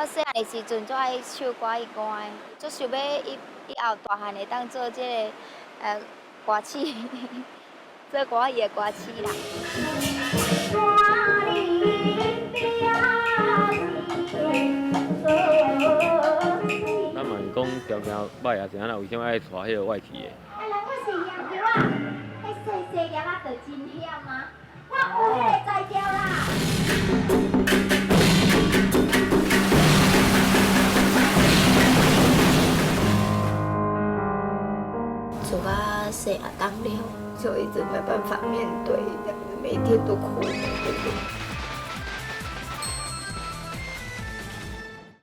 我細漢的時陣就愛唱歌伊歌的，足想欲以以後大漢會當做這个歌手，做歌仔戲的歌手啦。山林咱嘛是講條件䆀也是按怎，為啥物愛娶彼个外籍的？啊，人我是贏球啊，彼細細粒仔就真險啊！我有彼個才調啦。自我細漢當了，就一直沒辦法面對，每天都哭，每天都哭。